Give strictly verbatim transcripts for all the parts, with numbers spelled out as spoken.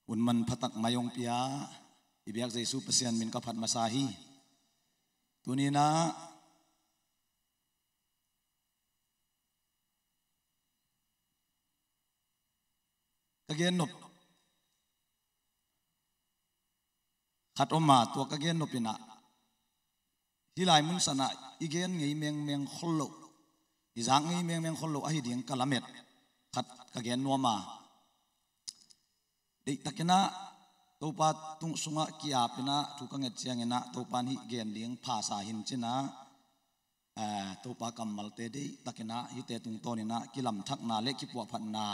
Hun manpha tak mai hong pia i biak Jesu Pasian min ka phat masa hi. Tuni-in ah ka gen nop khat om a, tua ka gen nop in ah hih lai mun san ah i gen ngei mengmeng khol loh, i zak ngei mengmeng khol loh ahi ding ka lamet khat ka gen nuam a. Deihtakin ah Topa tung sungah ki-apin ah thu ka nget ciangin ah Topa in hih gen ding pha sa hi ci-in ah, eh, Topa kammalte deihtakin ah hihte tungtawnin ah kilamthakna le kipuahphatna,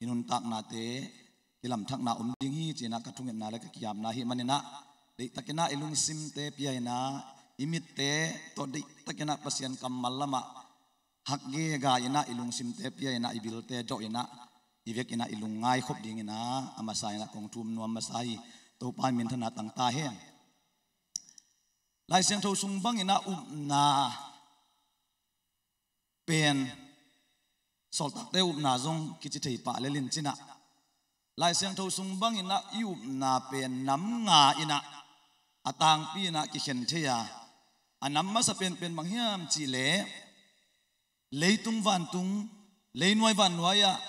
i nuntaknate kilamthakna om ding hi ci-in ah ka thungetna le ka ki-apna ahih manin ah, deihtakin ah i lungsimte pia-in ah, i mitte tawh deihtakin ah Pasian kammal lamah hak gega-in ah, i lungsimte pia-in ah, i bilte dawh-in ah, i vekin ah i lungngai khop dingin ah a masa-in ah kong thum nuam masa hi. Topa in minthanna tang ta hen. Lai Siangtho sung bangin ah upna pen sawltakte upna zong kici thei pah lel in ci-in ah, Lai Siangtho sung bangin ah i upna pen nam nga-in ah a tangpi-in ah kikhen thei a, a nam masa penpen bang hiam cih leh leitung vantung, leinuai vannuai ah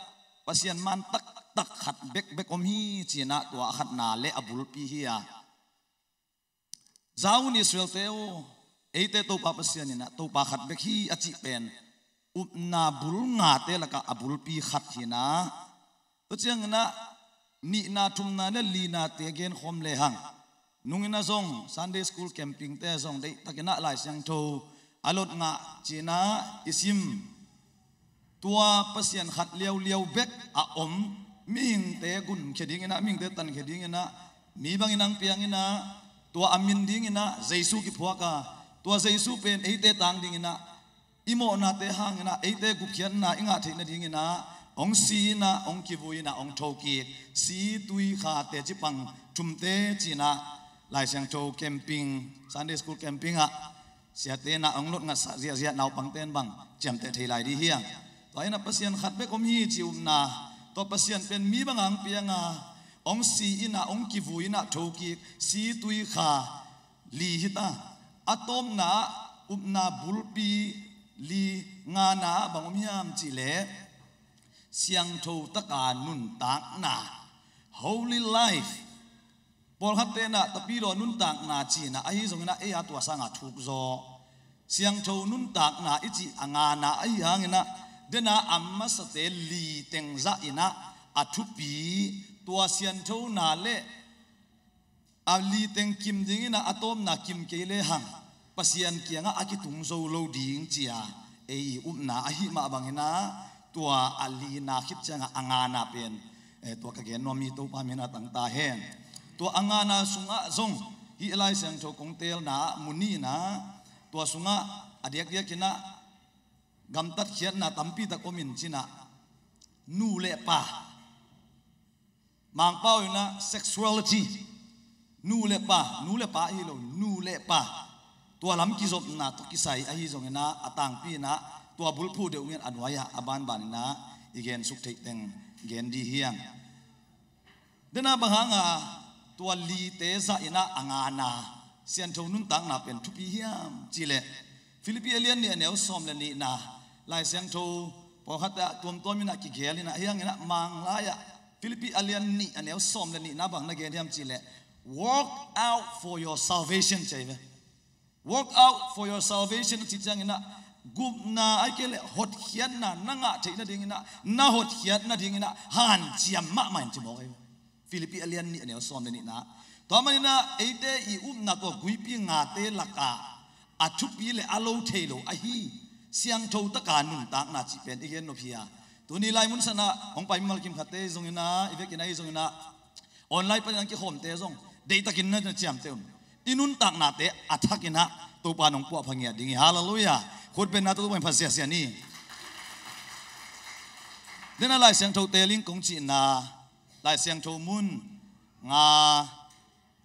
Pasian maan taktak khat bekbek om hi ci-in ah tua a khatna le a bulpi hi a. Za un Israelte aw, eite Topa Pasian in ah Topa khat bek hi a cih pen upna bul ngate lakah a bulpi khat hi-in ah, tua ciangin ah nihna, thumna le linate genkhawm lehang, nungin ah zong Sunday school campingte zong deihtakin ah Lai Siangtho a lot ngah ci-in ah i sim. Tua Pasian khat liauliau bek a om mihingte gunkhia dingin ah, mihingte tankhia dingin ah, mi bangin hong piangin ah, tua a min dingin ah Jesu kiphuak a, tua Jesu pen eite tang dingin ah, i mawhnate hangin ah eite gupkhiatna i ngah theih nadingin ah hong si-in ah, hong kivui-in ah, hong thokik, si, tui, kha, teci pang thumte ci-in ah Lai Siangtho camping, Sunday school camping ah siate in ah hong lot ngatsah ziahziah, naupangte in bang ciamteh thei lai ding hi hang. Tua in ah Pasian khat bek om hi cih upna, tua Pasian pen mi bangah hong piang a, hong si-in ah, hong kivui-in ah, thokik, si, tui, kha, li hi ta. A tawpna ah upna bulpi li, ngana ah bang om hiam cih leh siangtho taka nuntakna, holy life. Pawlkhatte in ah tapidaw nuntakna ci-in ah, ahi zongin ah ei a tua sangah thuk zaw. Siangtho nuntakna i cih a ngana ahi hangin ah, den a a masate li teng zah in ah a thupi, tua sianthona le a li teng kim dingin ah a tawpna kim kei lehang Pasian kiangah a kitung zo lo ding ci-a ei i upna ahih mah bangin ah, tua a lina khit ciangah a ngana pen, eh, tua ka gen nuam hi. Topa min a tang ta hen. Tua a ngana sungah zong hih Lai Siangtho kong teelna ah mu ni-in ah, tua sungah a diakdiakin ah gamtat khiatna tampi tak om in ci-in ah, nu le pa, Mangpau in ah sexuality, nu le pa, nu le pa hi lo, nu le pa, tua lam kizopna tawh kisai ahi zongin ah, a tangpi in ah tua bulphuh deuh ngen a nuai-ah a banbanin ah i gensuk theih teng gen ding hi hang. Den a bang hanga tua lite zah in ah a ngana siangtho nuntakna pen thupi hiam cih leh, Philippi a lian nih a neu sawm le nihna, Lai Siangtho pawlkhat ah tuamtuam in ah kigel in ah, hiang in ah Manglai ah Philippi a lian nih a neu sawm le nihna bang na gen hiam cih leh, "Work out for your salvation," ci hi ve. "Work out for your salvation," a cih ciangin ah, gupna ahih kei leh hotkhiatna na ngah theih nadingin ah, na hotkhiat nadingin ah hanciam mahmah in ci mawk ahi ve. Philippi a lian nih a neu sawm le nihna. Tua manin ah eite i upna tua guipi ngate lakah a thupi le a lo thei lo ahi siangtho taka nuntakna cih pen i gen nop hi a. Tuni lai mun san ah hong pai mimal kim khatte zongin ah, i vekin ahi zongin ah, online panin a kikhawmte zong deihtakin na ciamteh un. I nuntaknate a thakin ah Topa in hong puahpha ngiat ding hi. Halleluiah. Khutbenna tawh Topa in phat siasia ni. Den a Lai Siangtho teeling kong cihna, Lai Siangtho mun nga,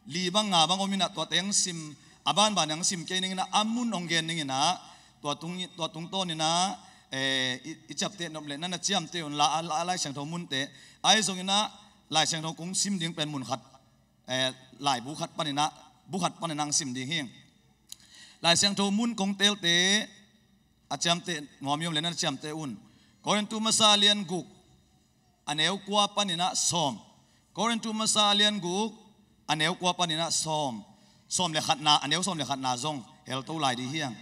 li bang nga bang om in ah, tuate hong sim, a banban hong sim kei ning in ah, a mun hong gen ning in ah, tua tung, tua tungtawn in ah, eh, i, i ciapteh nop leh na na ciamteh un la, a, a Lai Siangtho munte. Ahi zongin ah, Lai Siangtho kong sim ding pen mun khat, eh, laibu khat paninah, bu khat paninah ang sim ding hi. Lai Siangtho mun kong teelte a ciamteh nuam i om le na ciamteh un. Korintu masa a lian guk, a neu kua paninah sawm. Korintu masa a lian guk, a neu kua paninah sawm. Sawm le khatna, a neu sawm le khatna zong helto lai dih hiang.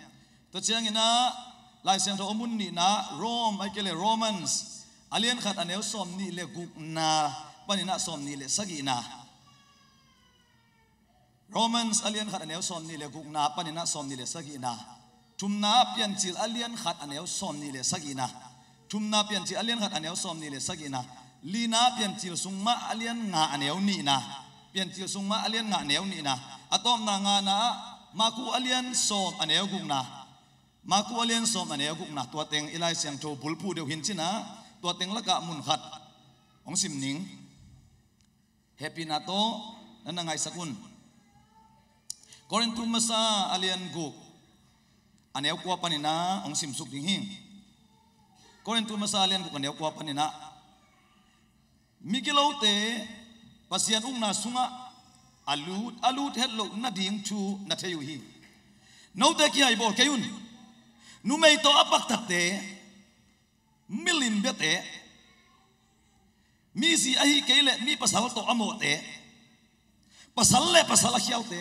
Tua cianginah Lai Siangtho a mun nihna, Rome, ai kei le Romans, a lian khat a neu sawm nih le gukna paninah sawm nih le sagihna. Romans a lian khat a neu sawm nih le gukna paninah sawm nih le sagihna. Thumna Piancil a lian khat a neu sawm nih le sagihna. Thumna Piancil a lian khat a neu sawm nih le sagihna. Lina Piancil sung mah a lian nga a neu nihna. Piancil sung mah a lian nga a neu nihna. A tawpna ngana ah Maku a lian sawm a neu gukna. Maku a lian sawm a neu gukna. Tua teng i Lai Siangtho bulphuh deuh hin cinah, tua teng lakah mun khat hong sim ning. Hehpihna tawh na na ngaisak un. Korintu masa a lian guk a neu kua paninah hong simsuk ding hi. Korintu masa a lian guk a neu kua paninah, migilote Pasian ukna sungah a lut, a lut het loh nading thu na thei uh hi. Note kihaibawl kei un. Numei tawh a paktatte, milim biate, mi zi ahi kei leh mi pasal tawh a mawhte, pasal le pasal a khialte,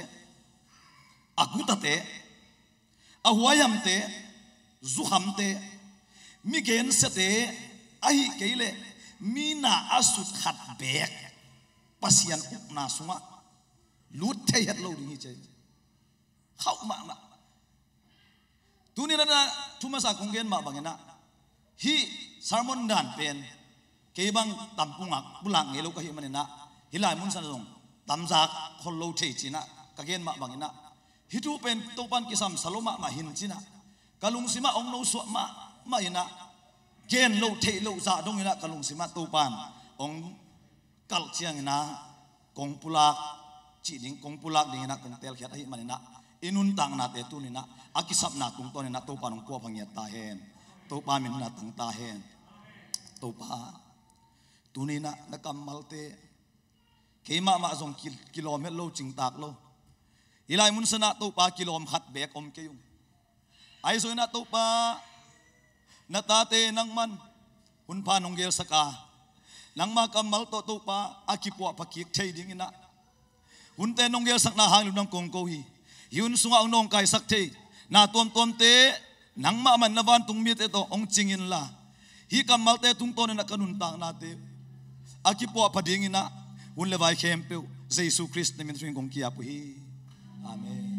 a gutate, a huaihamte, zukhamte, mi gensiate, ahi kei leh mi na a sut khat beek Pasian ukna sungah lut thei het lo ding hi ci. Khauh mahmah. Tuni na thu masa kong gen mah banginah, hih sermon dan pen kei bang tampungak pulak ngei lo ka hih maninah, hih lai munsan zong tamzak khol lo thei cinah ka gen mah banginah, hih thu pen Topan kisam sa lo mahmah hin cinah, ka lungsimah hong nosuah mahmah inah, gen lo theih lo zah donginah ka lungsimah Topan hong kalh cianginah kong pulak cih ding, kong pulak dinginah kong teelkhiat ahih maninah, i nuntaknate tuninah a kisapna tungtawninah Topa nong puahpha ngiat ta hen. Topa min na tang ta hen. Topa, tuninah na kammalte, kei mahmah zong ki-, kilawm het lo, cingtak lo. Hih lai munsanah Topa kilawm khat beek om kei ung. Ahi zongin ah Topa, na tate nangman hun pha nong gelsak a, nangma kammal tawh Topa a kipuahpha kik thei dinginah hunte nong gelsakna hang lungdam kong ko hi. Hih hun sungah hong nawngkaisak thei na tuamtuamte nangmah man na vantung mite tawh hong cing inla, hih kammalte tungtawninah ka nuntaknate a kipuahpha dinginah hun le vai khempeuh Jesu Khrist na min thungin kong ki-ap uh hi. Amen.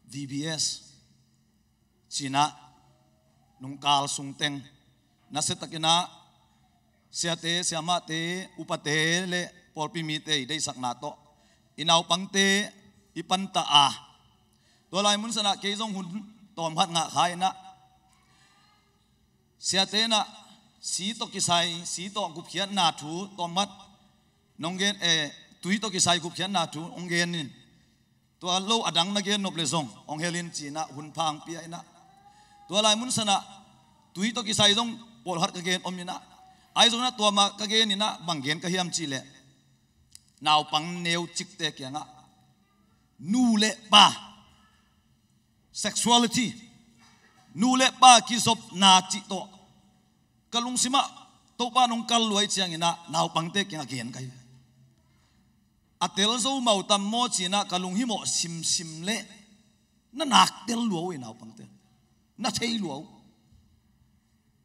V B S cinah nungkal sungteng nasiatakinah siate, siamahte, upate le pawlpi mite i deihsakna tawh i naupangte i pantah a, tua lai munsanah kei zong hun tawmkhat ngah kha inah, siate inah si tawh kisai, si tawh gupkhiatna thu tawmkhat nong gen, eh, tui tawh kisai gupkhiatna thu hong gen in, tua lo a dang na gen nop le zong hong hel in cinah hun pha hong pia inah, tua lai munsanah tui tawh kisai zong pawlkhat ka gen om inah, ahi zonginah tua mah ka gen inah bang gen ka hiam cihleh, naupang neucikte kiangah nu le pa, sexuality, nu le pa kizopna cih tawh ka lungsimah Topa nong kal luai cianginah naupangte kiangah gen ka hi. A tel zo mau tam maw cinah ka lunghimawh simsim leh na nak tel lua uh i naupangte, na thei lua uh.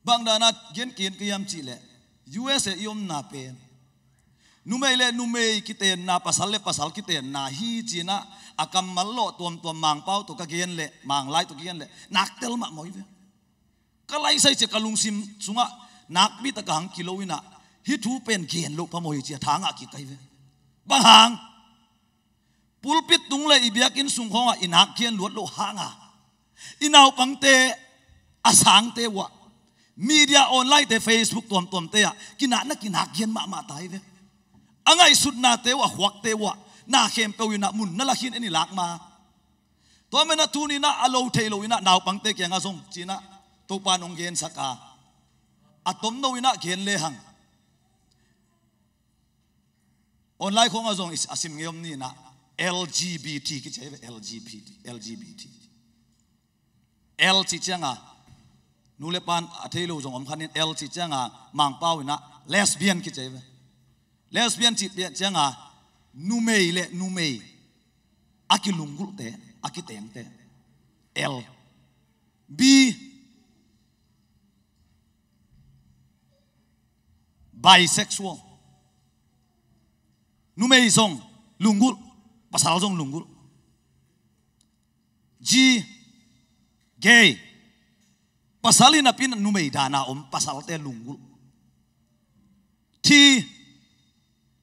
Bang dana gen kik ka hiam cihleh, U S A i omna pen numei le numei kitenna, pasal le pasal kitenna hi cinah a kammal lawh tuamtuam Mangpau tawh ka gen leh, Manglai tawh ka gen leh nak tel mahmah hi ve. Ka laisai cia ka lungsim sungah nakpi taka hang kilo inah hih thu pen gen loh phamawh hi cia tha ngah kik ka hi ve. Bang hang? Pulpit tung le i biakinn sung khawngah i nak gen luat loh hanga i naupangte a sangte uhah, media online te, Facebook tuamtuamte ah kinah na kinak gen mahmah ta hi ve. A ngaihsutnate uhah, khuakte uhah na khempeuh inah mun na lakhin en i lakma. Tua manin ah tuni-in ah a lo thei lo-in ah naupangte kiangah zong ci-in ah Topa'n hong gensak a, a tomno-in ah gen lehang. Online khawngah zong i, a sim ngei om ni-in ah L G B T kici hi ve, L G B T, L G B T. L cih ciangah nu le pa'n a thei lo zong om kha in, L cih ciangah Mangpau-in ah lesbian kici hi ve. Lesbian cih ciangah numei le numei a kilunggulhte, a kitengte. L. B, bisexual. Numei zong lunggulh, pasal zong lunggulh. G, gay. Pasal hi napi-in numei dan a om pasalte lunggulh. T,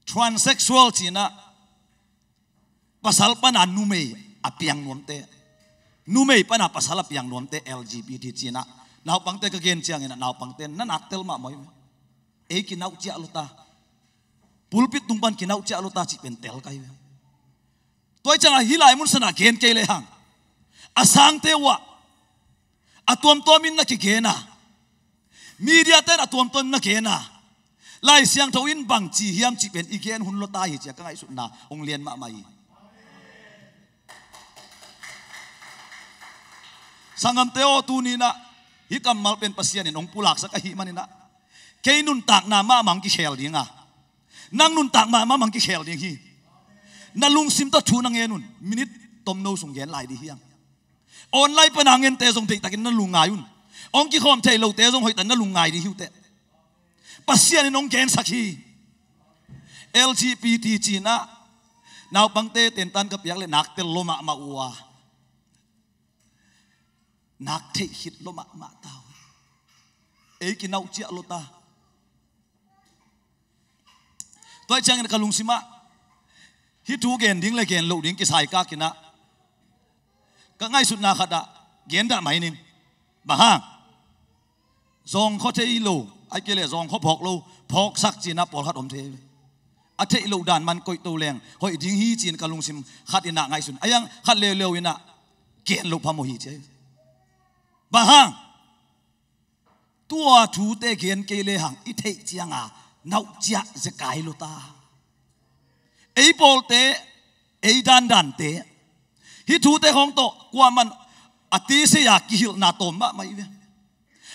transsexual ci-in ah pasal pan a numei a piang nuamte, numei pan a pasal a piang nuamte, L G B T ci-in ah naupangte ka gen ciangin ah naupangte na nak tel mahmah hi ve. Ei kinauh ciah lo ta. Pulpit tung pan kinauh ciah lo ta cih pen tel ka hi ve. Tua hi ciangah hih lai mun sanah gen kei lehang, a sangte uh ah a tuamtuam in na kigen a, media-te in a tuamtuam in na gen a, Lai Siangtho in bang ci hiam cih pen i gen hun lo ta hi ci-a ka ngaihsutna hong lian mahmah hi. Sanggamte aw, tuni-in ah hih kammal pen Pasian in hong pulaksak ahih manin ah kei nuntakna mahmah hong kikhel ding a, nang nuntakna mahmah hong kikhel ding hi. Na lungsim tawh thu na ngen un, minit tomno sung gen lai ding hi hang. Online pan a ngente zong deihtakin na lungngai un. Hong kikhawm thei lote zong hoihtak na lungngai ding hi uh teh. Pasian in hong gensak hi. L G B T ci-in ah naupangte tentan ka piak leh nak tel lo mahmah uh a, nak theih khit lo mahmah ta uh. Ei kinauh ciah lo ta. Tua hi ciangin ka lungsim ah hih thu gen ding le gen loh ding kisai kak in ah, ka ngaihsutna khat ah gen dah mai ning. Bang hang? Zawngkhua thei lo, ahih kei leh zawngkhua phawk lo, phawksak ci-in ah pawlkhat om thei. A theih loh dan man koih to leng hoih ding hi ci-in ka lungsim khat in ah ngaihsun. A hiang khat leuleu in ah gen loh phamawh hi ci. Bang hang? Tua thute gen kei lehang i theih ciangah nauh ciah zekai lo ta. Ei pawlte, ei dandante, hih thute khawng tawh kuaman a tisei a kihilhna tawm mahmah hi ve.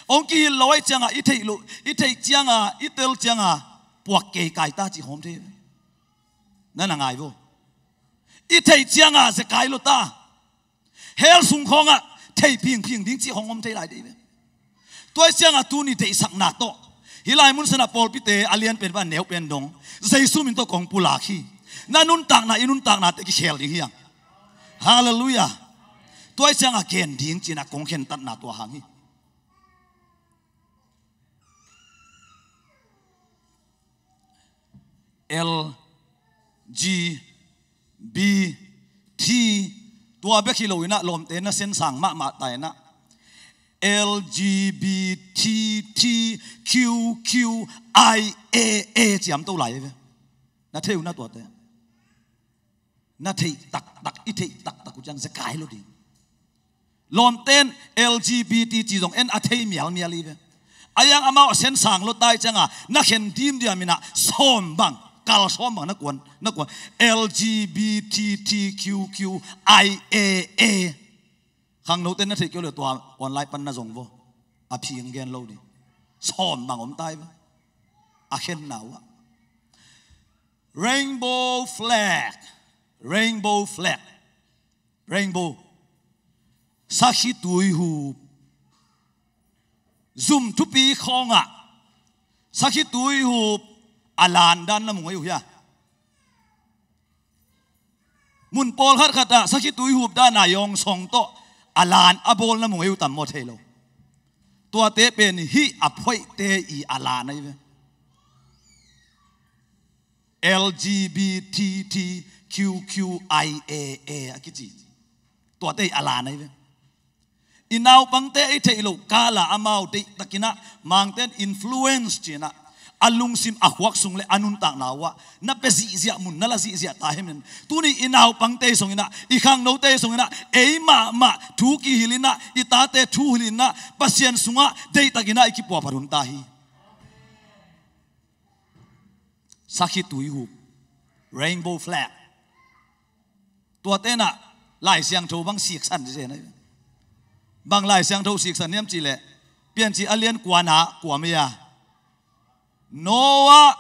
Hong kihilh lo ahih ciangah i theih lo, i theih ciangah, i tel ciangah puak keikai ta cih khawng om thei ve. Na na ngai vo. I theih ciangah zekai lo ta. Hell sung khawngah thei phingphing ding cih khawng om thei lai ding hi ve. Tua hi ciangah tuni deihsakna tawh hih lai mun sanah pawlpite a lian pen pan a neu pen dong Jesu min tawh kong pulak hi. Na nuntakna, i nuntaknate kikhel ding hi hang. Halleluiah. Tua hi ciangah gen ding ci-in ah kong khentatna tua hang hi. L G B T, tua bek hi lo-in ah lawmte na sensang mahmah ta in ah, L G B T Q Q I A A ciamto lai ve. Na thei uh na tuate. Na theih taktak, i theih taktak uh ciang zekai lo ding. Lawmte'n L G B T ci zong en a thei mialmial hi ve. A hiang amau a sensang lo ta hi ciangah na khen dimdiam in ah sawm bang, kal sawm bang na kuan, na kuan. L G B T Q Q I A A. Khangnote na theih kei uh leh tua online pan na zong vo. A phing gen lo ding. Sawm bang om ta hi ve. A khenna uh ah. Rainbow flag. Rainbow flag. Rainbow. Sakhi tuihup. Zum thupi khawngah sakhi tuihup a lan dan na mu ngei uh hia? Mun pawlkhat khatah sakhi tuihup dan a yawngsong tawh a lan a bawl na mu ngei uh tam maw? Thei lo. Tuate pen hih a phoihte i a lan ahi ve. L G B T Q Q I A A a kici. Tuate i a lan ahi ve. I naupangte i theih loh kala amau deihtakin ah Mangte'n influence ci-in ah a lungsim a khuak sung le a nuntakna uh ah na pia zihziah mun na la zihziah ta hi manin, tuni i naupangte sungin ah, i khangnote sungin ah, ei mahmah thu kihilhin ah, i tate thu hilhin ah, Pasian sungah deihtakin ah i kipuahphat hun ta hi. Sakhi tuihup, rainbow flag. Tuate in ah Lai Siangtho bang siksan ci zen ahi. Bang Lai Siangtho siksan hiam cih leh, Piancil a lian kua na kua mai a, Noah,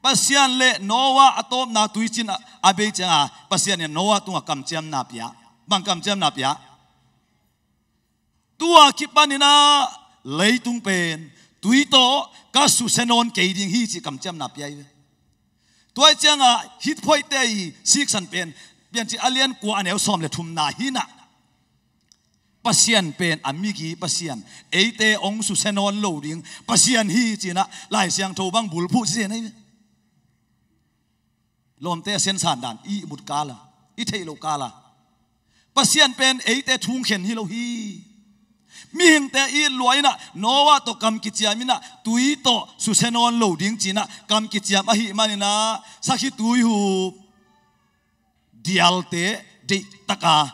Pasian le Noah a tawpna tuicin a, a bei ciangin Pasian in Noah tungah kamciamna pia. Bang kamciamna pia? Tua kipanin ah leitung pen tui tawh ka susia nawn kei ding hi cih kamciamna pia hi ve. Tua ahih ciangin hih phoihte i siksan pen Piancil a lian kua a neu sawm le thumna hi-in ah, Pasian pen a migi Pasian, eite hong susia nawn lo ding Pasian hi ci-in ah Lai Siangtho bang bulphuh ci zen ahi ve. Lawmte, a siansan dan i ihmut kal a, i theih loh kal a, Pasian pen eite thu hong khen hi lo hi. Mihingte i it lua-in ah Noah tawh kam kiciam in ah tui tawh susia nawn lo ding ci-in ah kam kiciam ahih manin ah sakhi tuihup dialte deihtak a,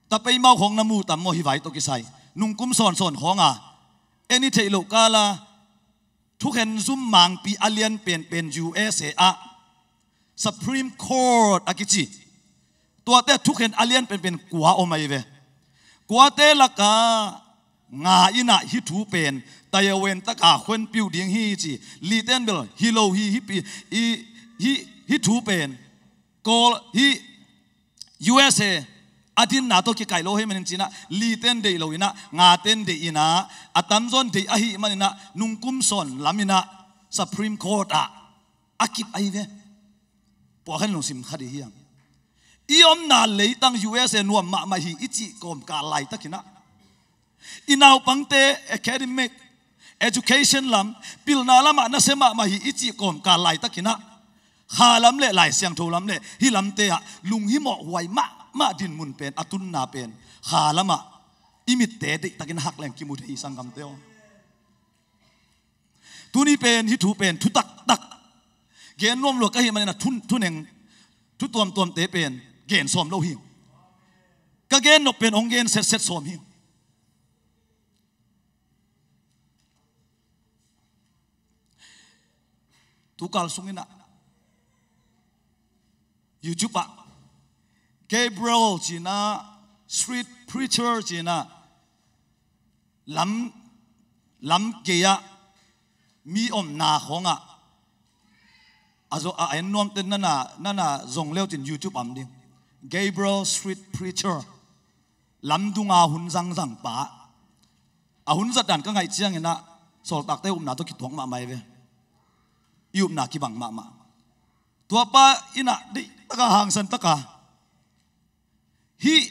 tapeimau khawng na mu tam maw, hih vai tawh kisai nungkum sawnsawn khawng a, en i theih loh kal a, thukhen zum mangpi a lian penpen U S A ah Supreme Court a kici, tuate thukhen a lian penpen kua om ahi ve. Kuate lakah nga in ah hih thu pen tayawen taka khonpih uh ding hi ci, liten bel hi lo hi, hih pi, i, hih, hih thu pen Kawl hih U S A a dinna tawh kikaih lo ahih manin ci-in ah, liten deih lo in ah, ngaten deih in ah, a tamzaw in deih ahih manin ah, nungkum sawn lam in ah Supreme Court ah a kip ahi ve. Puakhen lungsim khat hi hang. I omna leitang U S A nuam mahmah hi i cih kawmkal laitakin ah, i naupangte academic, education lam, pilna lamah nasia mahmah hi i cih kawmkal laitakin ah, kha lam le Lai Siangtho lam le hih lamte ah lunghimawh huai mahmah dinmun pen, a tunna pen kha lamah i mitte deihtakin a hak leng kimu thei hi, sanggamte aw. Tuni pen hih thu pen thu taktak gen nuam lua ka hih manin ah thu, thuneng, thu tuamtuamte pen gen sawm lo hi. Ka gen nop pen hong gen setset sawm hi. Tukal sungin ah YouTube ah Gabriel ci-in ah, street preacher ci-in ah, lam, lam gei ah mi omna khawng ah a zo, a en nuamte nana, nana zong leucin YouTube ah om ding. Gabriel Street Preacher. Lamdunga hun zangzang pa. A hun zat dan ka ngaih ciangin ah sawltakte upna tawh kituak mahmah hi ve. I upna kibang mahmah. Tua pa in ah deihtaka, hangsan taka hih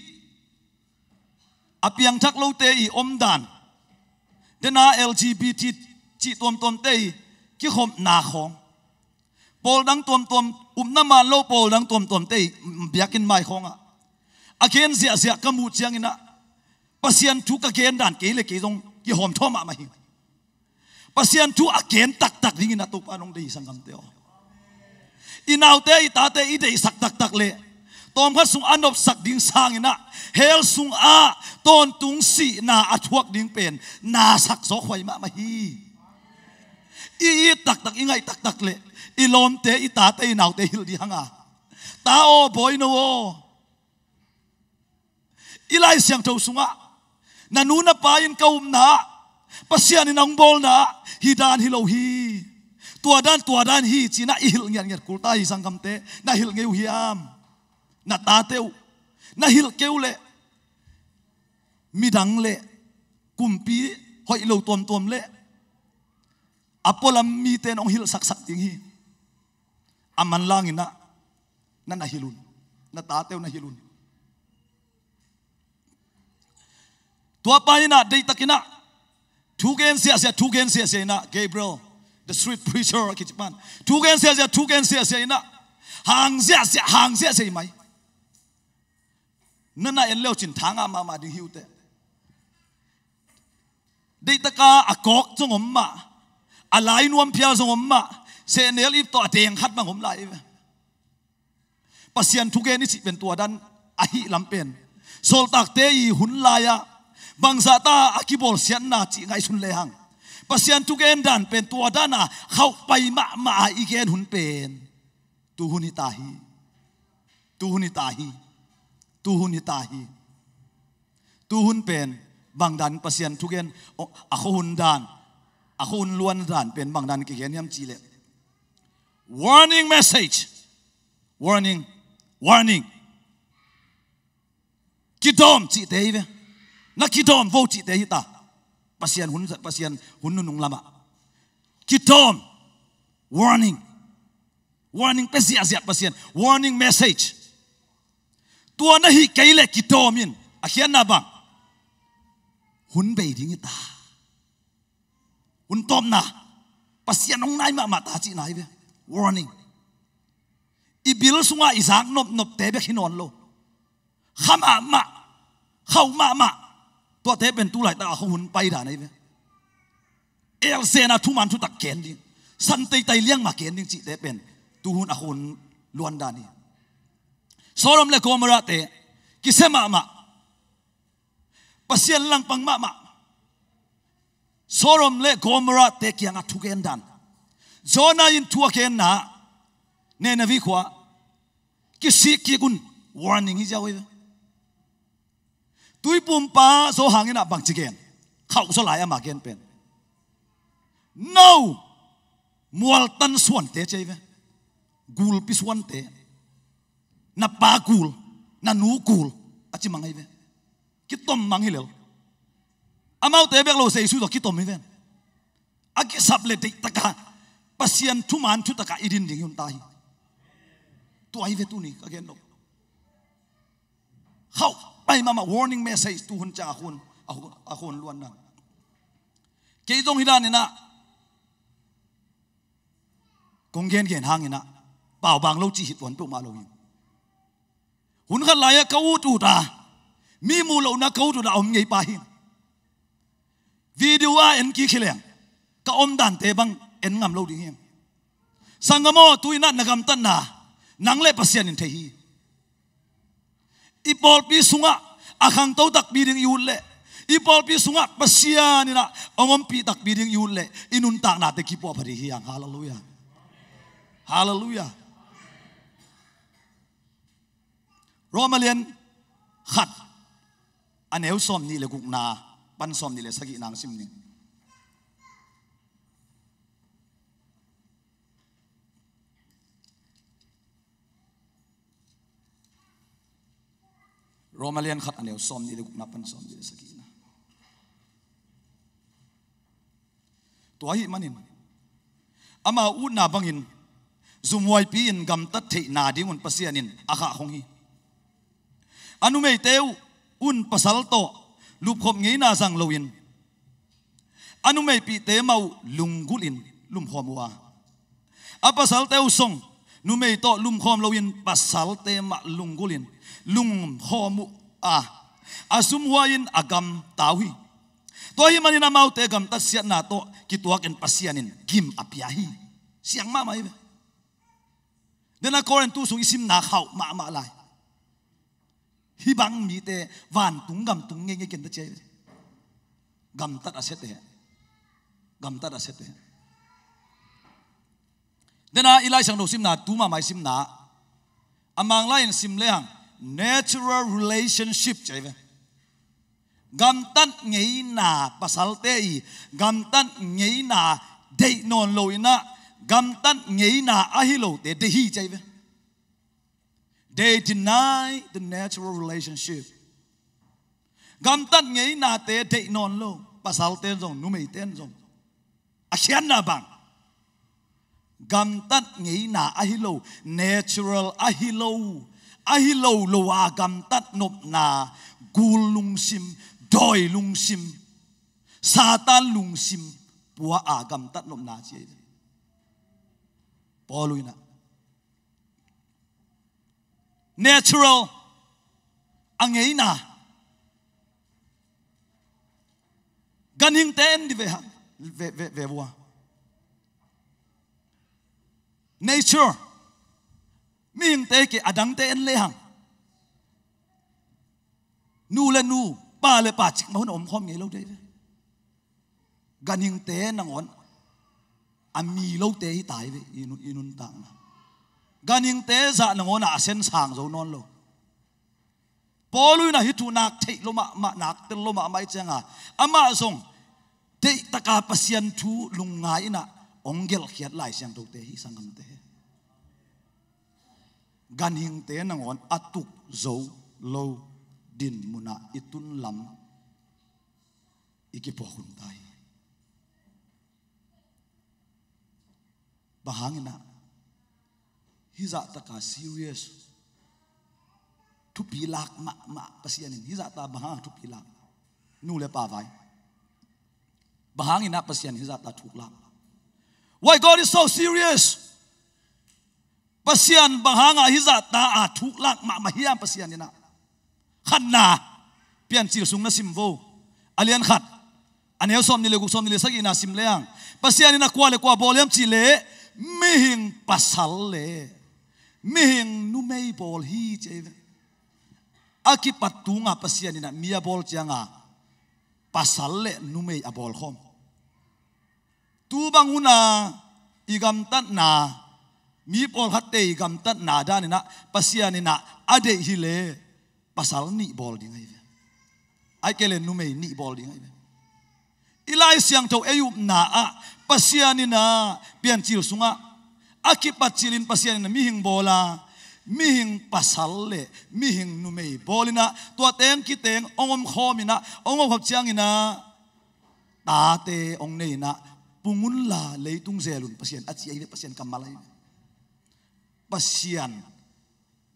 a piangthak lote i omdan, dena L G B T cih tuamtuamte i kikhopna khawng, pawl dang tuamtuam, upna man lo pawl dang tuamtuamte i biakinn mai khawngah a gen ziahziah ka muh ciangin ah, Pasian thu ka gen dan kei le kei zong kihawmthawh mahmah hi. Pasian thu a gen taktak dingin a Topa nong deih hi, sanggamte aw. I naute, i tate i deihsak taktak le tawmkhat sung a nopsak ding sangin ah, hell sungah tawntung sihna a thuak ding pen na sak zawk huai mahmah hi. I it taktak, i ngaih taktak le i lawmte, i tate, i naute hilh ding hang a, ta aw, bawi no aw, i Lai Siangtho sungah, na nu na pa in ka upna ah, Pasian in a hong bawlna ah hih dan hi lo hi, tua dan, tua dan hi ci-in ah i hilh ngiatngiat kul ta hi, sanggamte. Na hilh ngei uh hiam? Na tate uh na hilh kei uh leh midang le kumpi hoih lo tuamtuam le a pualam mite in hong hilhsaksak ding hi. A manlangin ah na, na hilh un. Na tate uh na hilh un. Tua pa in ah deihtakin ah thu gen siahsiah, thu gen siahsiah in ah, Gabriel, the street preacher a kici pan, thu gen siahsiah, thu gen siahsiah in ah, hang siahsiah, hang siahsiah hi mai. Na, na en leucin tha ngah mahmah ding hi uh teh. Deihtaka a kawk zong om mah, A lai nuam phial zong om mah, sehnel ip tawh a deng khat bang om lai ve. Pasian thugen i cih pen tua dan ahih lam pen, sawltakte i hun lai-ah bangzah ta a kibawlsiatna cih ngaihsun lehang, Pasian thugen dan pen tua dan a khauhpai mahmah a i gen hun pen tuhun hi ta hi. Tuhun hi ta hi. Tuhun hi ta hi. Tuhun pen bang dan Pasian thugen, oh, a khuahun dan, a khuahun luan dan pen bang dan kigen hiam cih leh, warning message. Warning. Warning. Kidawm cihte hi ve. Na kidawm vo cihte hi ta. Pasian hun, Pasian hun nunung lamah kidawm. Warning. Warning pia ziahziah Pasian. Warning message. Tua na hih kei leh kidawm in. A khiatna bang? Hun bei ding hi ta. Hun tawpna, Pasian hong nai mahmah ta cihna hi ve. Warning. I bil sungah i zak nopnopte bek hi nawn lo. Kha mahmah, khauh mahmah, tuate pen tu laitak a khuahun pai dan ahi ve. Elzehna thuman thutak gen ding, san taitai liangmah gen ding cihte pen tuhun a khuahun luan dan hi. Sodom le Gomorrah-te kisia mahmah. Pasian langpang mahmah. Sodom le Gomorrah-te kiangah thugen dan. Jonah in thu a genna, Nineveh khua, kisik kik un, warning hi ziau hi ve. Tuipumpa Johan in ah bangci gen? Khauh zaw lai ama gen pen. No! Mualtan suante ci hi ve. Gulpi suante. Na pa gul, na nu gul, a ci mang ahi ve. Kitom mang hi lel. Amaute bek lo, Jesu tawh kitom hi ven. A kisap le deihtaka Pasian thuman thutakah i din ding hi un ta hi. Tua hi ve tuni ka gen lo. Khauh pai mahmah, warning message tuhun ciang a khuahun, a khuahun, a khuahun luanna. Kei zong hi daninah kong gengen hanginah paubang lo cih hi tuan peuhmah lo hi. Hun khat lai-ah ka ut uta, mi muh lohna ka ut uta a om ngei pa hi. Video a en kik hi leng ka om dante bang en ngam lo ding hi. Sanggam aw, tu-inah na gamtatna nang le Pasian in thei hi. I pawlpi sungah a khangto takpi ding i ut leh, i pawlpi sungah Pasian inah hong ompih takpi ding i ut leh, i nuntaknate kipuahpha ding hi hang. Halleluiah. Halleluiah. Roma lian khat, a neu sawmnih le gukna pan sawmnih le sagihna hong sim ning. Roma lian khat, a neu sawmnih le gukna pan sawmnih le sagihna. Tua ahih manin amau utna bangin zumhuaipi-in gamtat theihna dingun Pasian in a khahkhong hi. A numeite uh un pasal tawh lupkhop ngeina zang loin, a numeipihte mah uh lunggulhin lumkhawm uh a, a pasalte uh zong numei tawh lumkhawm loin pasalte mah lunggulhin lumkhawm uh a, a zumhuai-in a gamta uh hi. Tua ahih manin amaute gamtatsiatna tawh kituakin Pasian in gim a pia hi. Siang mahmah hi ve. Dena Korintu sung i simna khauh mahmah lai. Hih bang mite vantung gamtung ngeingei kenta cia hi. Gamtat a siate. Gamtat a siate. Dena i Lai Siangtho simna, tu mahmah i simna, a Mang lai-in sim lehang natural relationship ci hi ve. Gamtat ngeina, pasalte i gamtat ngeina deih nawn loinah gamtat ngeina ahi lote deih hi ci hi ve. They deny the natural relationship. Gamtat ngeinate deih nawn lo pasalte in zong, numeite in zong. A khiatna bang? Gamtat ngeina ahi lo, natural ahi lo, ahi lo lo a gamtat nopna, gul lungsim, dawi lungsim, Satan lungsim pua a gamtat nopna ci hi. Paul inah natural a ngeina. Ganhingte en di ve hang, ve, ve, ve vua. Nature, mihingte kei a dangte en lehang, nu le nu, pa le pa cikmah hun a omkhawm ngei lo dei ve. Ganhingte nangawn a mi lote hi tai ve, i nun, i nuntakna. Ganhingte zah nangawn a a sen sang zo nawn lo. Paul in ah hih thu nak theih lo mahmah, nak tel lo mahmah i cianga, amah zong deihtaka Pasian thu lungngai in ah hong gelhkhiat Lai Siangthote hi, sanggamte. Ganhingte nangawn a tuk zo lo din munah i tun lam i kipuak hun ta hi. Bang hangin ah hih zahtaka serious, thupi lak mahmah Pasian in hih zahta bang hang thupi lak? Nu le pa vai, bang hangin ah Pasian hih zahta thuk lak? Why God is so serious? Pasian bang hanga hih zahta a thuk lak mahmah hiam Pasian in ah? Khatna, Piancil sung na sim vo, a lian khat, a neu sawm nih le guk, sawm nih le sagihna sim lehang, Pasian in ah kua le kua bawl hiam cih leh mihing pasal le mihing numei bawl hi ci hi ve. A kipat tunga Pasian in ah mi a bawl cianga pasal le numei a bawlkhawm. Tu bang huna i gamtatna, mi pawlkhatte i gamtatna dan in ah Pasian in ah a deih hi leh pasal nih bawl ding ahi ve. Ahih kei leh numei nih bawl ding ahi ve. I Lai Siangtho ei upna ah Pasian in ah Piancil sungah a kipat cilin Pasian in ah mihing bawl a, mihing pasal le mihing numei bawl in ah tua teng kiteng hong omkhawm in ah, hong omkhawm ciangin ah tate hong nei in ah, pung unla leitung zel un Pasian a ci ahi ve, Pasian kammal ahi ve. Pasian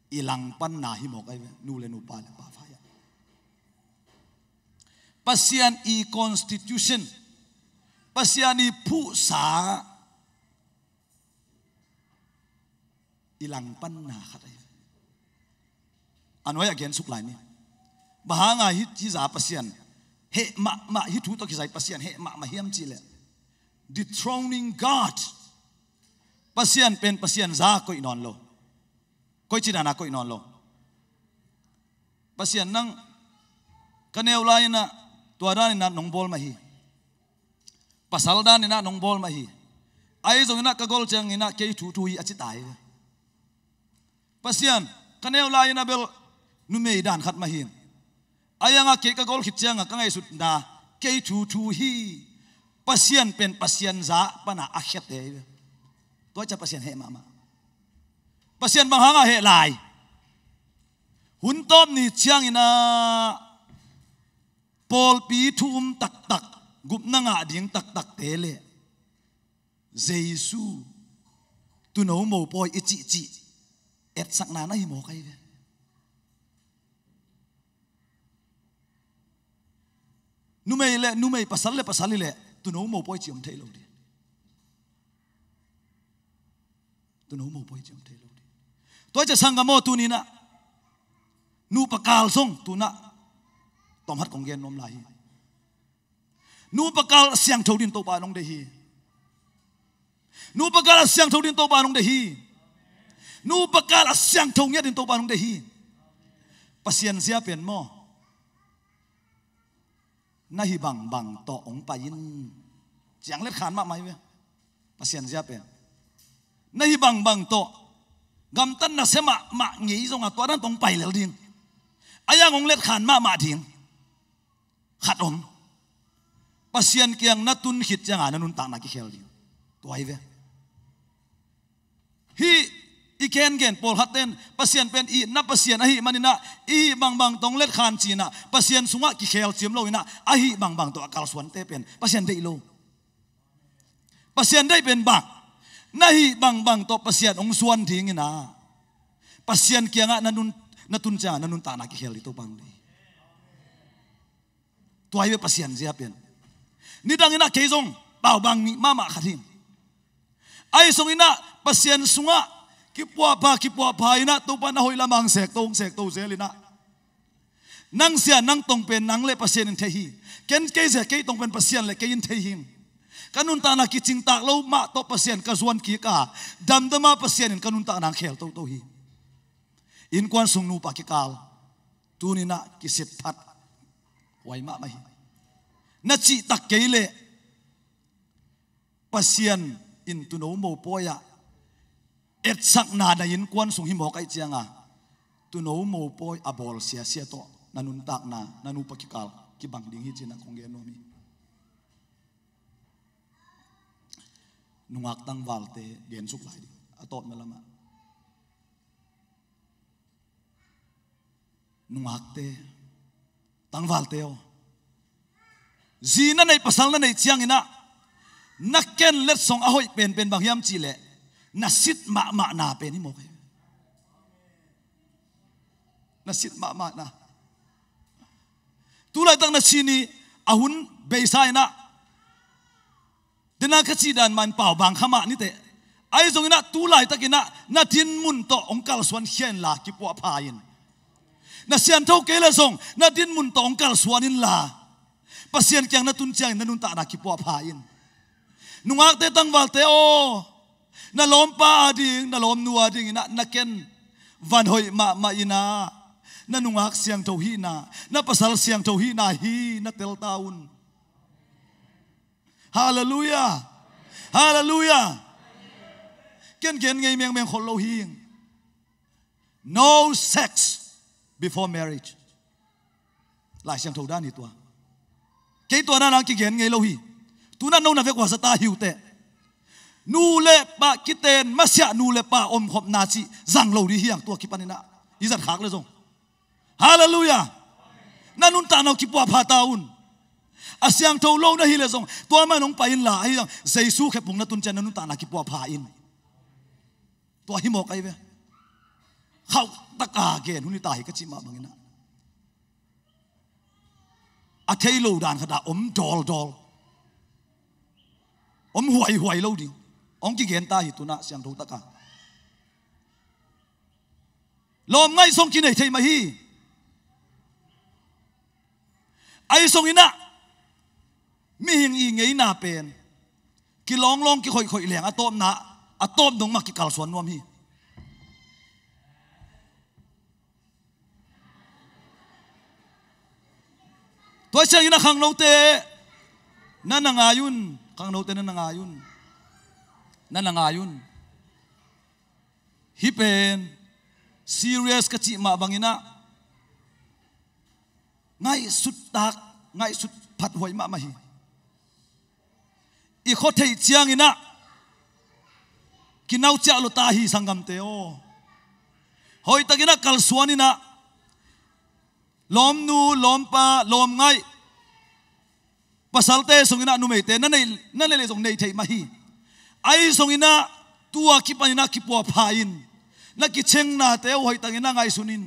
i langpanna hi mawk ahi ve, nu le nu, pa le pa vai ah. Pasian i constitution, Pasian i phuhsa i langpanna khat ahi ve. A nuai a gen suk lai ni. Bang hanga hih, hih za Pasian heh mahmah, hih thu tawh kizai Pasian heh mahmah hiam cih leh, dethroning God. Pasian pen Pasian za koih nawn lo. Koici dana koih nawn lo. Pasian, nang ka neu lai-in ah tua danin ah nong bawl mah hi. Pasal danin ah nong bawl mah hi. Ahi zongin ah ka gol ciangin ah kei thu thu hi a ci ta hi. Pasian, ka neu lai-in ah bel numei dan khat mah hi. Ahi hangah kei ka gol khit ciangah ka ngaihsutna kei thu thu hi. Pasian pen Pasian za pana a khiate hi. Tua ciang Pasian heh mahmah. Pasian bang hangah heh lai? Hun tawp ni ciangin ah pawlpi thu um taktak, gupna ngah ding taktakte le Jesu tuuno mopawi i cihcih etsakna na hi mawk ahi ve. Numei le numei, pasal le pasal hi leh tuuno mopawi ci om thei lo ding. Tuuno mopawi ci om thei lo ding. Tua ciang sanggam aw, tuni-in ah nupa kal zong tu-in ah tawmkhat kong gen nuam lai hi. Nupa kal a siangtho ding Topa in hong deih hi. Nupa kal a siangtho ding Topa in hong deih hi. Nupa kal a siangtho ngiat ding Topa in hong deih hi. Pasian zia pen maw, na hih bangbang tawh hong pai in. Ciang letkhan mahmah hi ve. Pasian zia pen na hih bangbang tawh gamtat nasia mahmah ngei zongah tua dan tawh hong pai lel ding. Ahi hang hong letkhan mahmah ding khat om. Pasian kiang na tun khit ciangah na nuntakna kikhel ding. Tua hi ve. Hih i gengen pawlkhatte'n Pasian pen itna Pasian ahih manin ah i hih bangbang tawh hong letkhan ci-in ah Pasian sungah kikhel ciam lo-in ah a hih bangbang tawh a kalsuante pen Pasian deih lo. Pasian deih pen bang, na hih bangbang tawh Pasian hong suan dingin ah Pasian kiangah na nun, na tun ciangah na nuntakna kikhel ding Topa hong deih. Tua hi ve Pasian zia pen. Nidangin ah kei zong paubang nih mahmah khat hi. Ahi zongin ah Pasian sungah kipuahpha, kipuahpha-in ah Topa in a hoih lamah hong sekto, hong sekto zel-in ah, nang zia nang tong pen nang le Pasian in thei hi. Ken kei zia kei tong pen Pasian le kei in thei hi. Ka nuntakna kicingtak lo mah tawh Pasian ka zuan kik a, damdam a Pasian in ka nuntakna hong khel toto hi. Innkuan sung nupa kikal, tuni-in ah kisit phat huai mahmah hi. Na cihtak kei leh Pasian in tuuno mopawi ah etsakna na innkuan sung hi mawk ahih ciangin, tuuno mopawi a bawl siasia tawh na nuntakna, na nupa kikal kibang ding hi ci-in ah kong gen nuam hi. Nungak tangvalte gen suk lai ding, a tawpna lamah. Nungakte, tangvalte aw, zi na neih, pasal na neih ciangin ah na ken letsong a hoih penpen bang hiam cih leh, na sit mahmahna pen hi mawk hi. Na sit mahmahna. Tu laitak na si ni, a hun beisa in ah, dena ka cih dan mah in pau bang kha mah ni teh. Ahi zongin ah tu laitakin ah na dinmun tawh hong kalsuan khia inla kipuahpha in. Na siangtho kei leh zong na dinmun tawh hong kalsuan inla, Pasian kiang na tun ciangin na nuntakna kipuahpha in. Nungakte, tangvalte aw, na lawmpa ading, na lawmnu adingin ah na ken van hoih mahmah in ah, na nungak siangtho hihna, na pasal siangtho hihna hi na tel ta un. Halleluiah. Halleluiah. Ken gen ngei mengmeng khol lo hi. No sex before marriage. Lai Siangtho dan hi tua. Kei tua na nang kigen ngei lo hi. Tu-in ah no na vek uh a za ta hi uh teh. Nu le pa kiten masiah, nu le pa omkhopna cih zang lo ding hi hang, tua kipanin ah i zat khak leh zong. Halleluiah. Na nuntakna uh kipuahpha ta un. A siangtho lo na hih leh zong tua mah in hong pai inla, ahi zong Jesu khephung na tun ciang na nuntakna kipuahpha in. Tua hi mawk ahi ve. Khauh taka gen hun hi ta hi ka cih mah bangin ah, a thei lo dan khat ah om dawldawl, om huaihuai lo ding hong kigen ta hi tu-in ah siangtho taka. Lawm ngaih zong kinei thei mah hi. Ahi zongin ah mihing i ngeina pen kilawnglawng, kikhoihkhoih leng a tawpna, a tawp dong mah kikalsuan nuam hi. Tua ciangin ah khangnote, na na ngai un. Khangnote, na na ngai un. Na na ngai un. Hih pen serious ka cih mah bangin ah ngaihsut tak, ngaihsut phathuai mahmah hi. I khua theih ciangin ah kinau ciah lo ta hi, sanggamte aw. Hoihtakin ah kalsuan in ah, lawmnu, lawmpa, lawmngaih, pasalte sungin ah numeite na nei, na nei leh zong nei thei mah hi. Ahi zongin ah tua kipanin ah kipuahpha in. Na kichengnate uh hoihtakin ah ngaihsun in.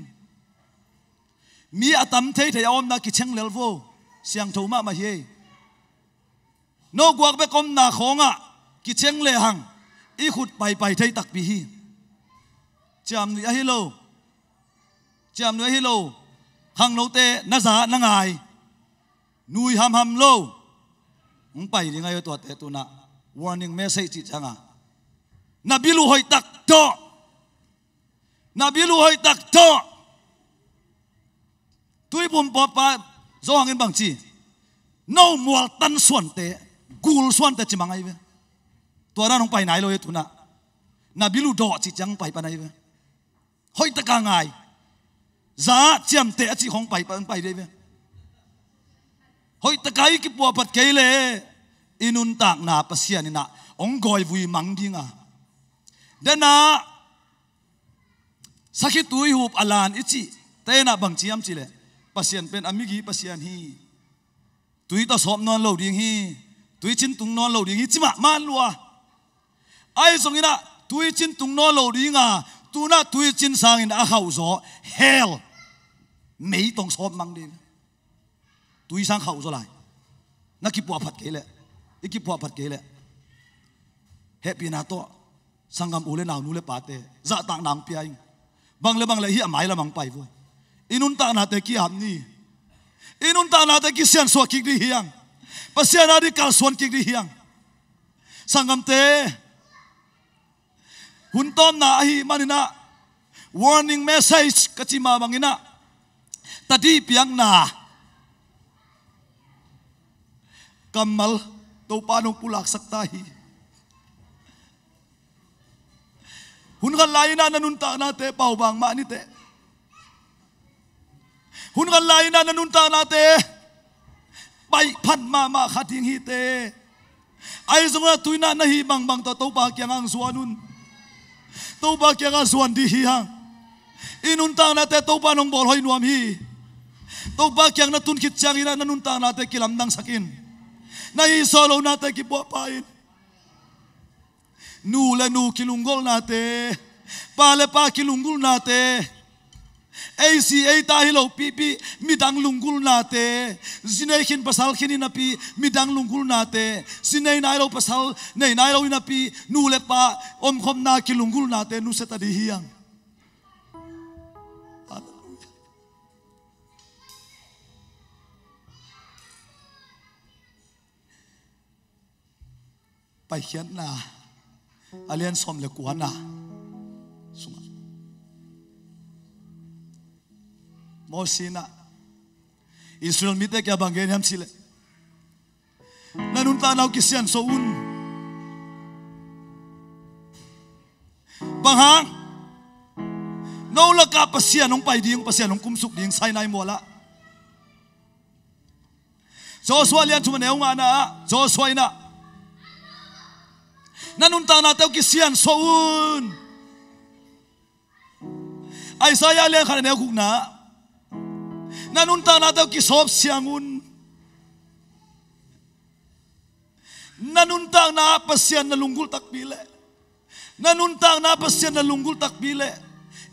Mi a tam theithei a omna kiceng lel vo. Siangtho mahmah hi ei. No guak bek omna khawngah kicheng lehang i khut paipai thei takpi hi. Ciamnuih ahi lo. Ciamnuih ahi lo. Khangnote, na za na ngai. Nui hamham lo. Hong pai ding ahi tuate, tu-in ah warning message cih ciangin, na bil uh hoih tak tawh. Na bil uh hoih tak tawh. Tuiphum pawpa Zo Hang in bang ci? No mual tan suante, gul suante ci mang ahi ve. Tua dan hong pai nai lo hi tu-in ah. Na bil uh dawh cih ciang hong pai pan ahi ve. Hoih taka ngai. Za ciamteh a cih khawng pai pan, pai dih ahi ve. Hoih taka i kipuahphat kei leh i nuntakna Pasian in ah hong gawivui mang ding a. Dena sakhi tuihup a lan i cih, te in ah bang ci hiam cih leh, Pasian pen a migi Pasian hi. Tui tawh sawp nawn lo ding hi. Tuicin tung nawn lo ding hi, ci mahmah lua. Ahi zongin ah tuicin tung nawn lo ding a, tu-in ah tuicin sangin a khauh zaw, hell, mei tawh hong sawp mang ding. Tui sang khauh zaw lai. Na kipuahphat kei leh, i kipuahphat kei leh, hehpihna tawh, sanggam u le nau, nu le pate, zahtakna hong pia ing. Bang le bang le hih a mailam hong pai vua. I nuntaknate ki-ap ni. I nuntaknate kisiansuah kik dih hi hang. Pasian a dih kalsuan kik dih hi hang. Sanggamte, hun tawpna ahih maninah warning message ka cih mah banginah tadih piakna kammal Topa nong pulaksak ta hi. Hun khat lai-inah na nuntaknate paubang mah niteh. Hun khat lai-inah na nuntaknate paih phat mahmah kha ding hiteh. Ahi zongah tuinah na hih bangbang tawh Topa kiangah ang zuan un. Topa kiangah zuan dih hi hang. I nuntaknate Topa nong bawl hoih nuam hi. Topa kiang na tun khit cianginah na nuntaknate kilamdangsak in. Na hih sawh lohnate kipuahpah in. Nu le nu kilunggulhnate, pa le pa kilunggulhnate, ei si ei ta hi lo pipi midang lunggulhnate, zi nei khin pasal khin hi napi midang lunggulhnate, zi nei nai lo pasal nei nai lo hi napi nu le pa omkhopna kilunggulhnate nusia ta dih hi hang. Halleluiah. Paikhiatna a lian sawm le kuana sungah Moses inah Israel mite kiang bang gen hiam cihleh, na nuntakna uh kisiansuah un. Bang hang? No lakah Pasian hong pai ding, Pasian hong kumsuk ding Sinai mualah. Joshua lian thum a neu ngana ah Joshua inah na nuntaknate uh kisiansuah un. Isaiah lian khat a neu gukna ah na nuntaknate uh kisawp siang un. Na nuntakna ah Pasian na lunggulh takpi leh, na nuntakna ah Pasian na lunggulh takpi leh,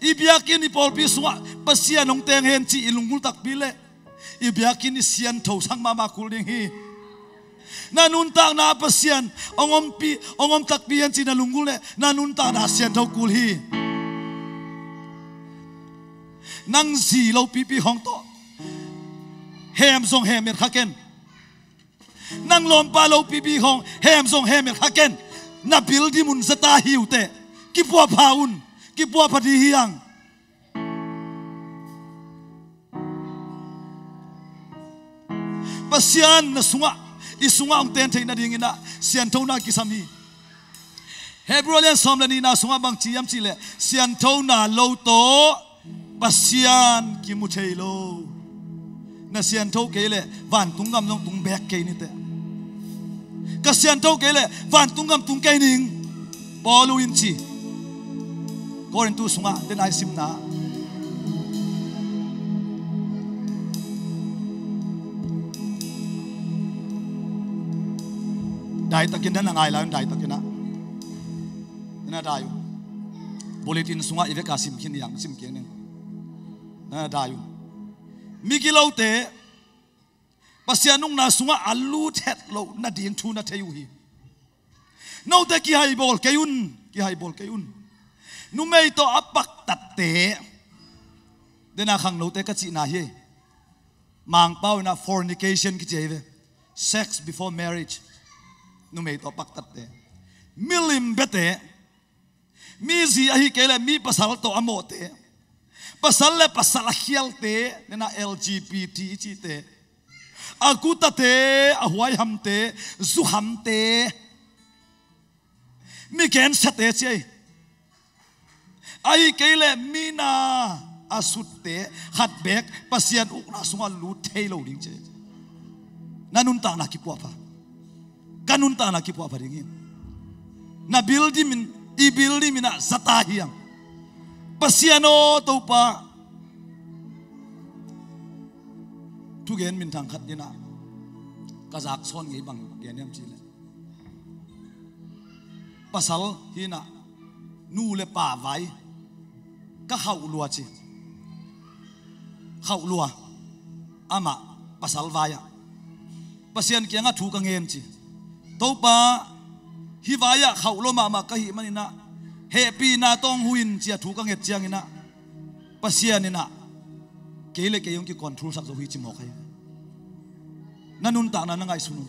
i biakinn i pawlpi sungah Pasian hong teng hen cih i lunggulh takpi leh, i biakinn i siantho sang mahmah kul ding hi. Na nuntakna ah Pasian hong ompi, hong om takpi hen cih na lunggulh leh na nuntakna siantho kul hi. Nang zi lo pipi hong tawh hem zong hem et kha ken. Nang lawmpa lopipi khawng hem zong hem et kha ken. Na bil dim un, zata hi uh teh. Kipuahpha un. Kipuahpha dih hi hang. Pasian na sungah, i sungah hong ten theih nadingin ah sianthona kisam hi. Hebrew lian sawm le nihna sungah bang ci hiam cihleh, sianthona lo tawh Pasian kimu thei lo. Na siantho kei leh vantung gam zong tung beek kei ni teh. Ka siantho kei leh vantung gam tung kei ning. Paul in ci. Korintu sungah den ai simna. Daitakin na ngai lai un, daitakin ah. Na dai un. Bulletin sungah i veka sim khin hiang, sim khin ning. Na dai un. Migilote Pasian ukna sungah a lut het loh nading thu na thei uh hi. Note kihaibawl kei un, kihaibawl kei un. Numei tawh a paktatte, dena khangnote ka cihna hi. Mangpau in ah fornication kici hi ve. Sex before marriage. Numei tawh paktatte, milim biate, mi zi ahi kei leh mi pasal tawh a mawhte, pasal le pasal a khialte, nena L G B T i cihte, a gutate, a huaihamte, zuhamte, mi gensiate ci ei. Ahi kei leh mina a sutte khat beek Pasian ukna sungah lut thei lo ding ci ei. Na nuntakna kipuahpha. Ka nuntakna kipuahpha ding hi. Na bil dimin, i bil dimin ah zata hi hang. Pasian aw Topa, thugen minthang khat in ah ka zak sawn ngei bang gen hiam cihleh, pasal hi in ah nu le pa vai ka khauh lua ci. Khauh lua. Amah pasal vai-ah Pasian kiangah thu ka ngen ci. Topa, hih vai-ah khauh lua mahmah ka hih manin ah hehpihna tawh hong hu in ci-a thu ka nget ciangin ah Pasian in ah kei le kei hong kicontrol sak zo hi ci mawk ahi. Na nuntakna na ngaihsun un.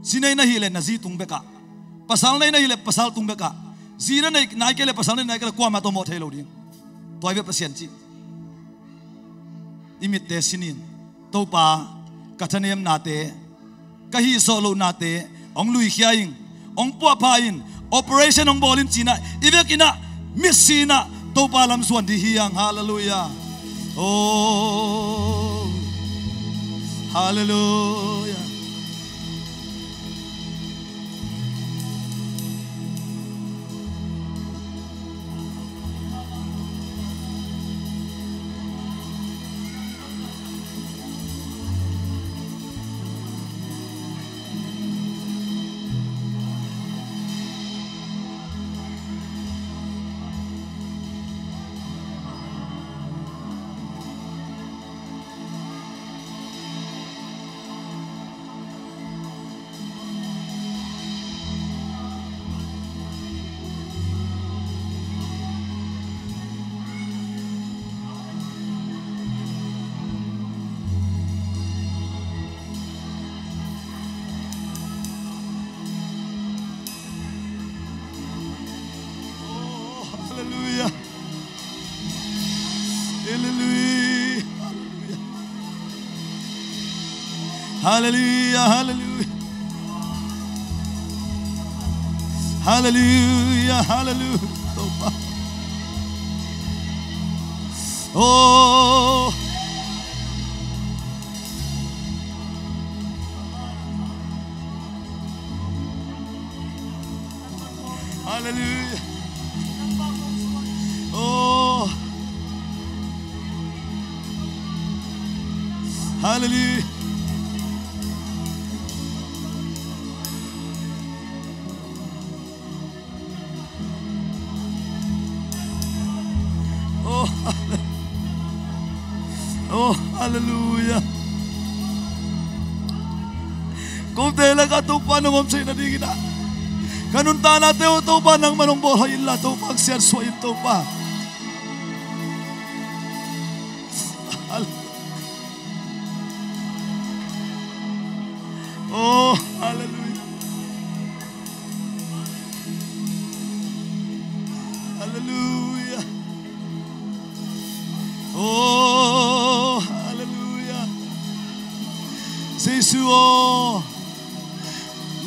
Zi nei na hih leh na zi tung bekah, pasal nei na hih leh pasal tung bekah, zi na nei nai kei leh pasal nei nai kei leh kuamah tawh mawh thei lo ding. Tua hi ve Pasian cih. I mitte sin in, Topa, ka thanemnate, ka hihsawh lohnate hong luikhia in, hong puahpha in, operation hong bawl in ci-in ah i vekin ah mitsi-in ah Topa lam zuan ding hi hang. Halleluiah. Oh, halleluiah. Oh, halleluiah. Halleluiah. Halleluiah, halleluiah. Halleluiah, halleluiah. Topa. Oh. Halleluiah. Oh. Halleluiah. Oh, oh, halleluiah. Kote lakah Topa nong om theih nadingin ah ka nuntaknate uh Topa nangman hong bawlhoih inla, Topa hong siansuah in Topa. Hal-, oh, halleluiah. Halleluiah. Oh, halleluiah. Jesu aw,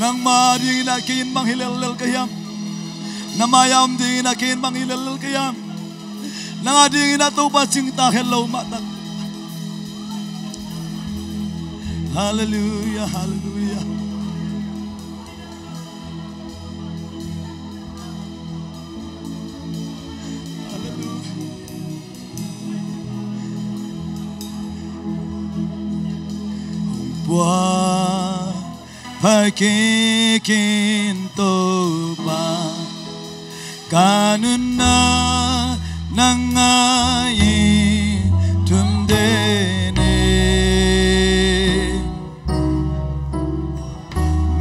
nangma dingin ah kei in bang hi lellel ka hiam? Na mai-ah om dingin ah kei in bang hi lellel ka hiam? Nang a dingin ah Topa cingtak het lo mah tak. Halleluiah, halleluiah. Halleluiah. Hong puahpha kik in Topa, ka nunna nang ngah in thum den in.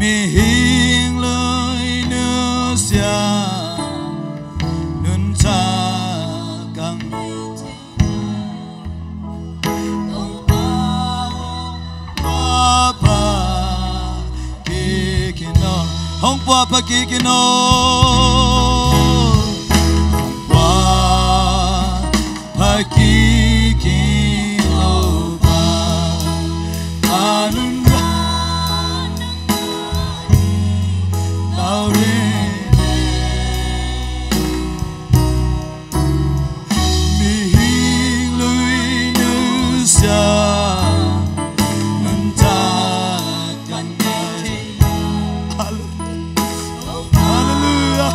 Mihing lui nusia nuntak kang. Hong puahpha kik in aw. Hong puahpha kik in aw. Hong puah pha kik in Topa, a nunna nau ren. Mihing lui nusia nuntak kan ngah. Halleluiah.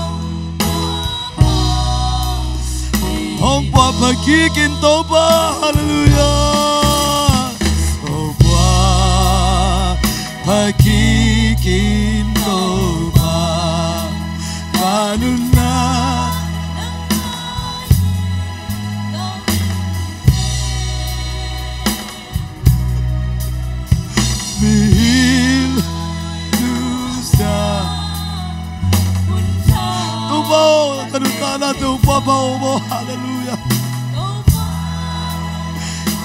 Hong puahpha kik in Topa, halleluiah. Hong puahpha kik in Topa, ka nunna. Mihing nusia. Topa aw, ka nuntaknate uh puahpha aw maw, halleluiah.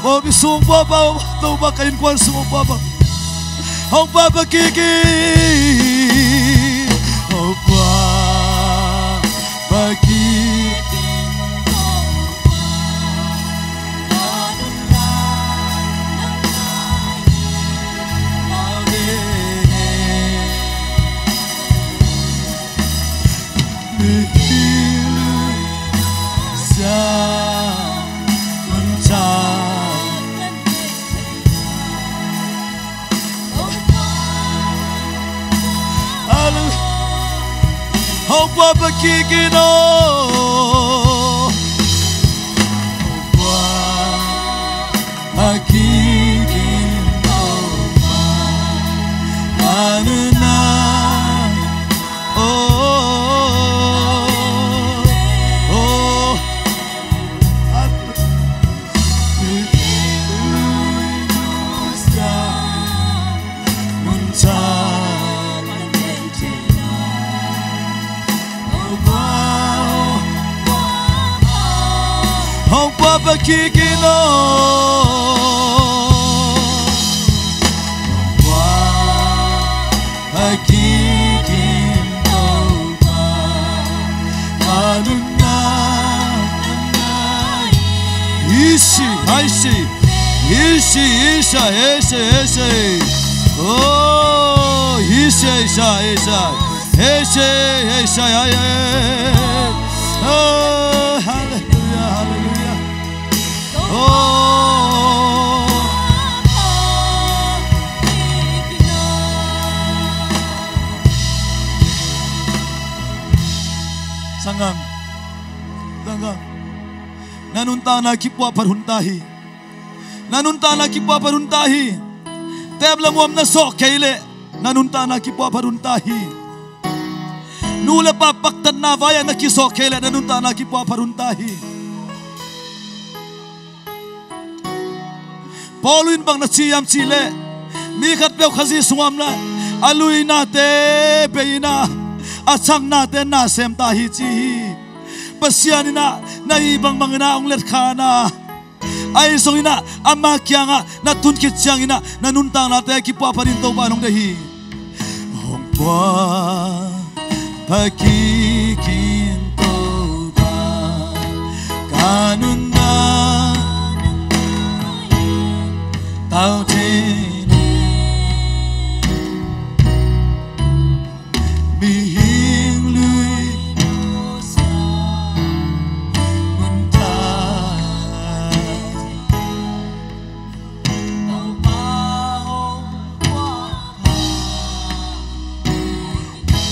Aw, mi sung puahpha aw maw, Topa ka innkuan sung puahpha. Hong puak pakik in, hong puak pakik in. Hong puak pakik in aw. Hong puak pakik in aw. Ka nunna. Oh, oh, oh. Hong puak pakik in aw. Hong puak pakik in Topa, ka nunna. Isi, isi, isi, isi, isi, isi. Oh, isi, isi, isi. Isi, isi, isi. Oh, hallelujah, hallelujah. Oh. Sanggam, sanggam, na nuntakna kipuahphat hun ta hi. Na nuntakna kipuahphat hun ta hi. Tep le muam na sawh kei leh na nuntakna kipuahphat hun ta hi. Nu le pa paktatna vai-ah na kisawh kei leh na nuntakna kipuahphat hun ta hi. Paul in bang na ci hiam cih leh, mi khatpeuh Khazih sungah om leh a luinate bei in ah, a caknate na sem ta hi ci hi. Pasian in ah na hih bangbang in ah hong letkha in ah, ahi zongin ah ama kiangah na tun khit ciangin ah na nuntaknate kipuahphat in Topa in hong deih hi. Hong puak pakik in Topa, ka nunna tau thei ni. Mihing lui nuntak.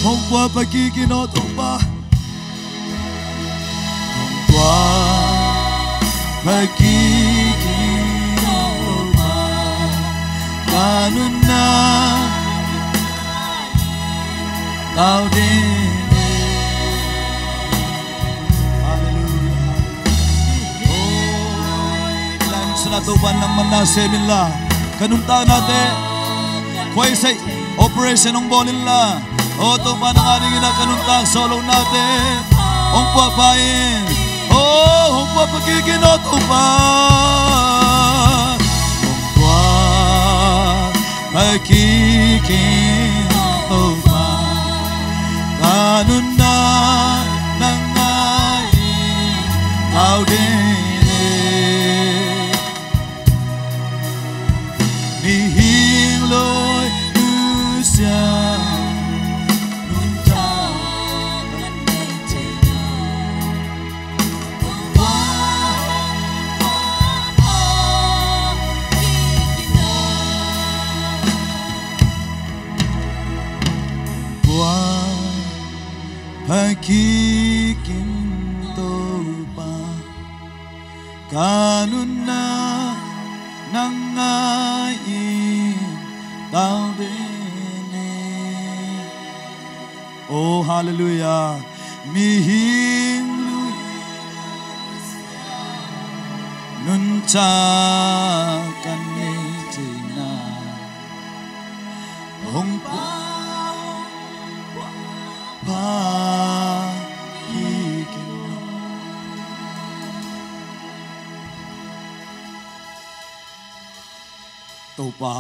Hong puak pakik in aw Topa. Hong puak pakik in aw Topa, ka nunna tau ding. Hallelujah. Oh, Topa in nangman na sem inla, ka nuntaknate khuaisaih operation hong bawl inla. Oh, Topa nang a dingin ah ka nuntak sawhlohnate hong puahpha in. Oh, hong puak pakik in aw Topa. Hong puak pakik in Topa, ka nunna nang a in kau ding le. Mihing lui nusia nuntak kan nei thei na. Puak pakik in Topa, ka nunna nang a in tau ding le. Oh, hallelujah. Mihing lui nuntak kan nei thei na. Hong puak pakik in aw Topa.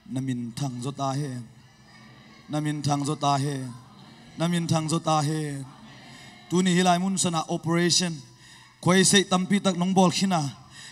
Na min thang zaw ta hen. Na min thang zaw ta hen. Na min thang zaw ta hen. Tuni hih lai mun sanah operation, khuaiseih tampi tak nong bawl khin a,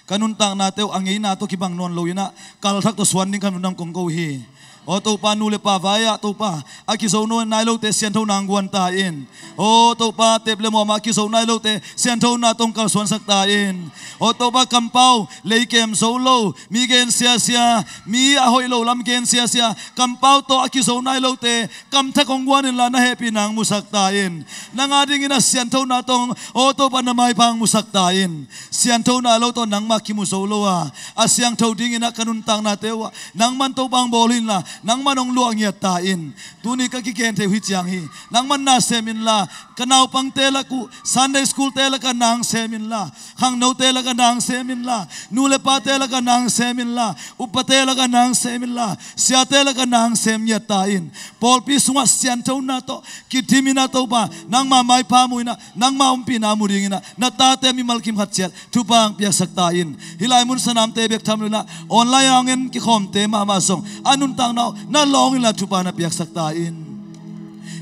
ka nuntaknate uh a ngeina tawh kibang nawn lo in ah, kalthak tawh suan ding ka nunam kong ko hi. Aw Topa, nu le pa vai-ah Topa, a kizo nawn nai lote sianthona hong guan ta in. Aw Topa, tep le mawm ah a kizo nai lote sianthona tawh hong kalsuansak ta in. Aw Topa, kampau, lei kem zo lo, mi gen siasia, mi a hoih lo lam gen siasia, kampau tawh a kizo nai lote kamthak hong guan inla, na hehpihna hong musak ta in. Nang a dingin a sianthona tawh, aw Topa, na maipha hong musak ta in. Sianthona lo tawh nangmah kimu zo lo a, a siangtho dingin ah ka nuntaknate uh ah nangman Topa hong bawl inla, nangman hong luah ngiat ta in. Tuni ka kigen thei uh hih ciang hi. Nangman na sem inla, ka naupangte lak uh, Sunday school-te lakah na hong sem inla, khangnote lakah na hong sem inla, nu le pate lakah na hong sem inla, upate lakah na hong sem inla, siate lakah na hong sem ngiat ta in. Pawlpi sungah sianthona tawh kidim in ah Topa, nangma maipha mu in ah, nangma ompihna mu dingin ah, na tate mimal kim khat ciat thupha hong piaksak ta in. Hih lai mun sanamte bek tham lo in ah, online ah hong en kikhawmte mahmah zong a nuntakna uh na lawng inla thupha na piaksak ta in.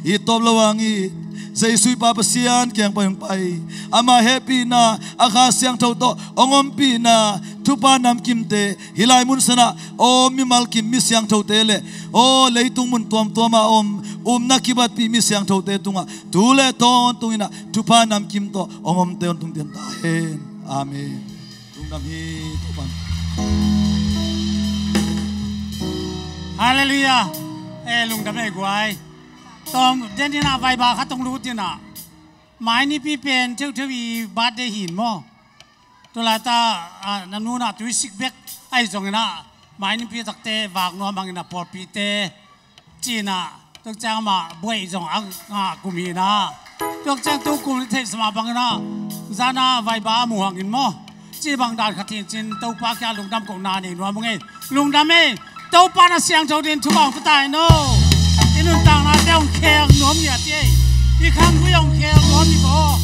It tawp lo hang it, Jesuh i Pa Pasian kiang pai hong pai, ama hehpihna, a Kha Siangtho tawh hong ompihna, thupha namkimte hih lai mun sanah a om mimal kim mi siangthote le, aw leitung mun tuamtuam a om, upna kibatpih mi siangthote tungah tu le tawntung in ah thupha namkim tawh hong om tawntung ta hen. Amen. Lungdam hi Topan. Halleluiah. E, lungdam e guai. Tawm den in ah vaiba khat hong lut in ah, mai nipi pen theuhtheuh i birthday hi in maw? Tulai ta, a, na nu na tui sik bek ahi zongin ah, mai nipi takte vak nuam hangin ah pawlpite ci-in ah, tua ciang mah buai zong a ngah kum hi in ah, tua ciang tu kum theihsa mah bangin ah, zan a vaiba a mu hangin maw, ci bang dan khat hi in cin Topa kiang lungdam kohna nei nuam ung ei. Lungdam ei. Topa na siangtho dingin thupha hong pia ta in aw. I nuntaknate hong khek nuam ngiat hi ei. I khanggui hong khek nuam hi ko.